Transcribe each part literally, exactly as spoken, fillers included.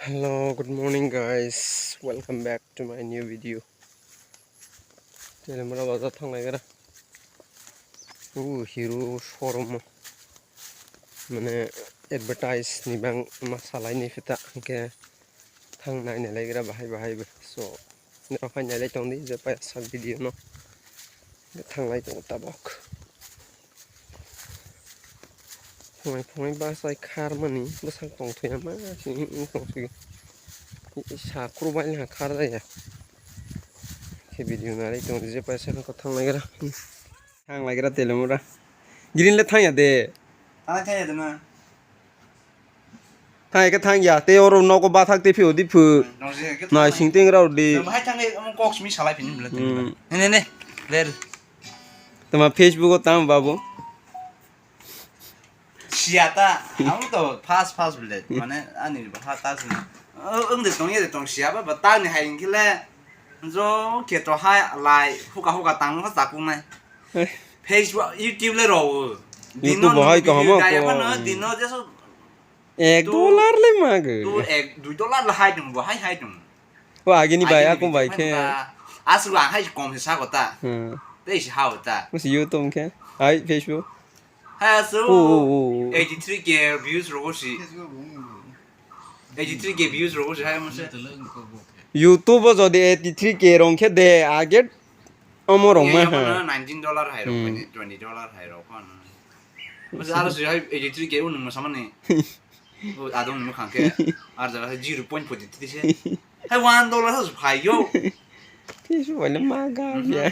Hello, good morning guys. Welcome back to my new video. Telemura bazar thanglaigra. U Hero showroom o. Mane advertise ni bang ma salai ni fita ke thang nai nai laigra bahai bahai bo. So, nero phai nai lai tong di je paisa video no. Thang lai tong tabok. Phungai phungai bachai kharmani bwsak tongthwi ama sini wng tongthwi. Sa khurbai le khar jaya. Khe video nari tong je paisa ko thang lai gra. Thang lai gra telemura. Green le thang ya de. Thang thang ya de na. Thang ya khe thang ya. Te oro nogo bathak te phio di phu. Nai sing ting rao di. Bahai thang omo kok simi salai phini bwle. Hmm. Ne ne ne. Ler. Tama Facebook o tamo babu. Siya ta, ang to fast fast bile, mane ani ha ta sini. Ang de tong ye de tong siya ba, ba ta ni hai hingkile, jo khe to hai lai, huka huka tang ha chakung nai. Eh. Facebook, YouTube le ro. YouTube bo hai kaham ko. Dino jeso ek dollar le mage. Tu ek dui dollar le hai tung bo hai hai tung. O agini bai, agini akung bai khe. Aswk ang hai kom se sa ko ta. Hmm. Tei se ha ta. Musi YouTube khe. Ai Facebook. Ha, so, oh, oh, oh, oh. Eighty three K views rogo si. Eighty three K views rogo si hai mo se. YouTube o jodi eighty three K rong khe de, age omo rong ma ha. Nineteen dollar hai rok, hmm, twenty dollar hai rok. Mas aro si hai eighty three K un mo samani. O adong ni mukhang khe. Ar jaga zero point forty three se. Hai one dollar has phai yo. Tisu wale ma ga ya.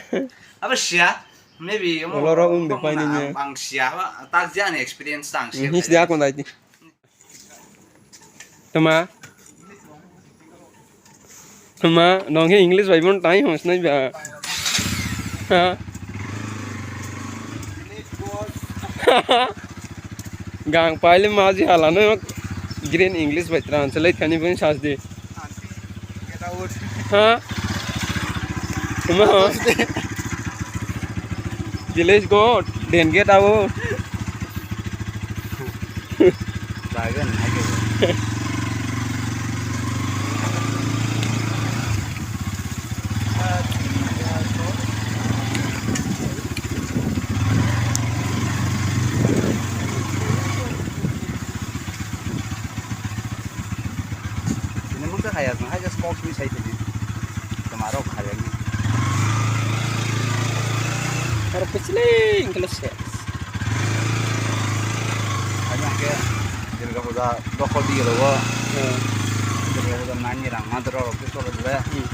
Aba sia, maybe omo oloro wng de paini nya. Ang sia ba, tak je ani experience ta ang sia. His de akon dai ti. Tama. Tama, nong he English bai bon tai hos nai ba. Ha. Gang paile maji halano green English bai translate khani bun sas di. Ha? Kuma? Village God, then get out. Bagan, hai ke. Ini mungkin kayak, nah, aja smoke ni saya tadi. Kemarau kayak ni. Aro pichling kelo se. Ani angke Durga Puja dokhor di gelo bo. Hmm. Durga Puja nani rang ma doro rok solo dile. Hmm.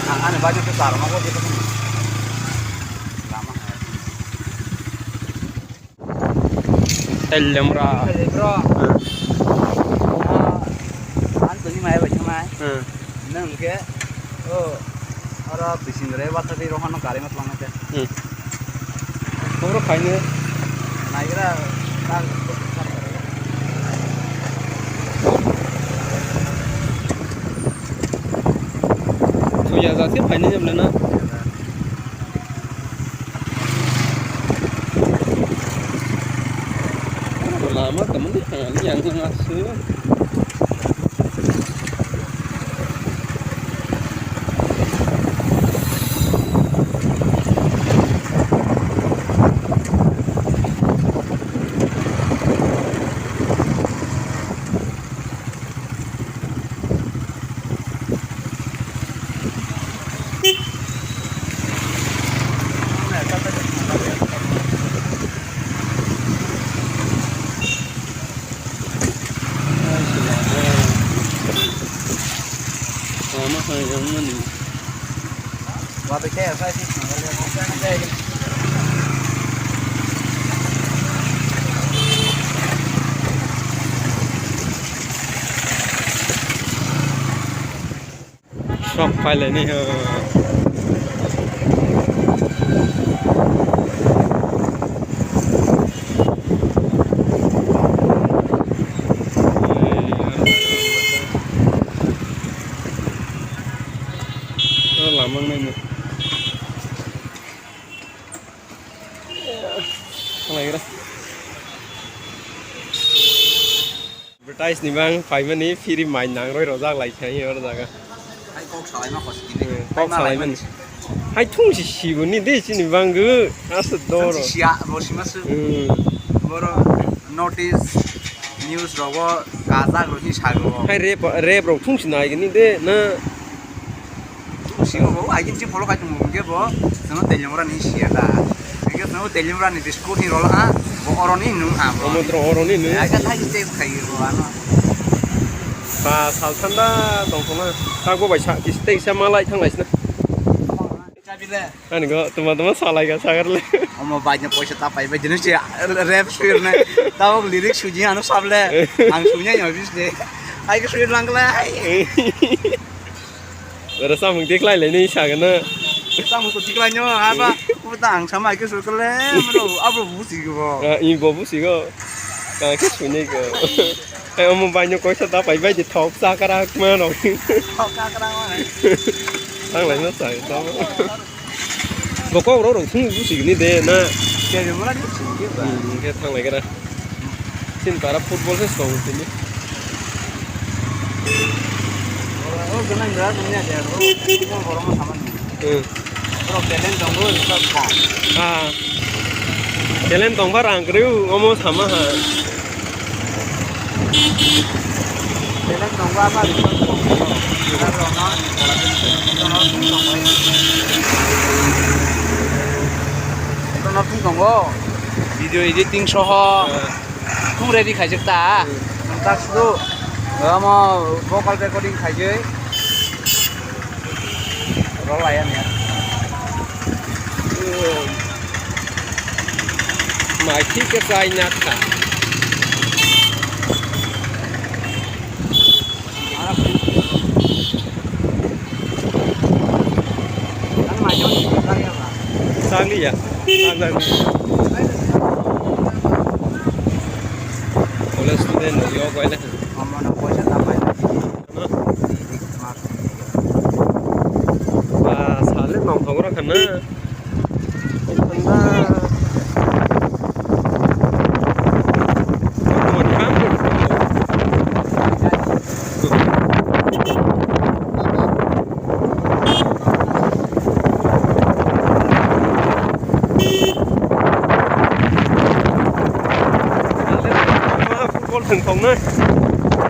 Ang ani bajak ke sar ma ko dile. Lama hai. Telemra. Telemra. Hmm. Ah, ang tuni mai bai thangnai. Hmm. Nang ke, oh, ora bising re bata di rohano kare mat lang ke. Hmm. Oro khaine. Naigra, nang. Suya jati khaine jable na. Lama temen di yang yang asu. Sok phailaini ho. Lamang nai. Thanglaira. Advertise ni bang phaimani free mai nang roi rojak lai kha oro jaga. Hai kok salai ma khosni. Hmm, kok salai mani. Hai thung si sibo ni de chini bang go. Asa doro. Thung si siya, bo sima su. Hmm. Boro notice news rogo kajak roni sago. Hai rep, rep rok thung si nai gini de na. Simo bo, ai gini si follow khai tongo, hingke bo, simo Teliamura ni siya da. Hingke simo Teliamura ni biscuit ni rola, bo oro ni nung ha bo. Omo tro oro ni nung. Ai ka thai tei khai bo ano. Ba, sal thanda tong thoma. Ka go bai sa, kis tei sa malai thang lai sina. Chabi le. Ani go, tuma tuma salai ga sagar le. Omo bai ni poisa ta pai bai jini si rap suir ne. Tawok lyric suji ano sable. Ang sunya yo bis de. Ai ke suir lang le. Ora samung tiklai lai ni sagana. Samung ko tiklai nyo aba. Ko ta ang sama ke sur kle. Bro, abo busi go. Ah, i bo busi go. Ka ke suni go. Ai omo bai no koisa ta pai bai di thok sa kara ma no. Thok sa kara ma. Tang lai no sai ta. Bo kok rok rok thung busi ni de na. Ke mo la ni si ke ba. Hmm, ke thang lai kara. Chini para football se song tini. O gwnang da dunia de ro. Mo borok ma saman. Hmm. Bro talent dong bro, resource kom. Ah. Talent dong ba rang kriu omo sama ha. Talent dong ba ba resource kom. Bro no, bro no thung dong bai. Bro no thung dong o. Video editing soho. Ah. Kung ready khaijak ta. Hmm. Ang ta sudu, omo vocal recording khaijai. Rol ayam ya. Mai thik ke sai nak ta. Chakliya. College student rok yok bai le. Ba sale nong thogro khana. Football thwng thongnai.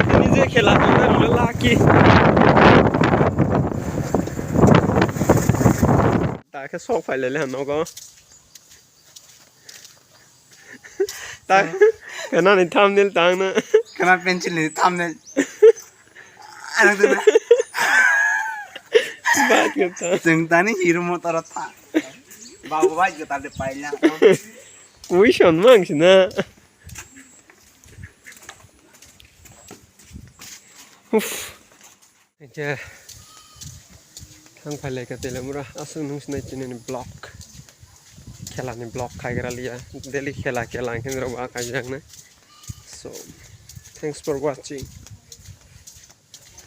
Tini je khela tongnai rwle lucky. Ta khe sok phai lele han nogo. Ta, khwnani thumbnail tang na. Khwna pencil ni thumbnail. Ano tu na. Bat kata. Chwng tani hero motor tha. Babu bai jota de paila. Question mang sina. Uff. Hingke thang phai lai kha Teliamura, aswk nung sinai chini ni vlog, khela ni vlog khai gra liya, daily khela khela hingke norok bo kaijak nai. So, thanks for watching.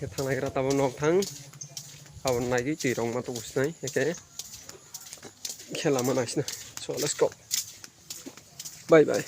Hingke thang lai gra tabuk nok thang, abo nai gwi twi rok ma tubu sinai, hingke khela ma nai sinai. So, let's go. Bye bye.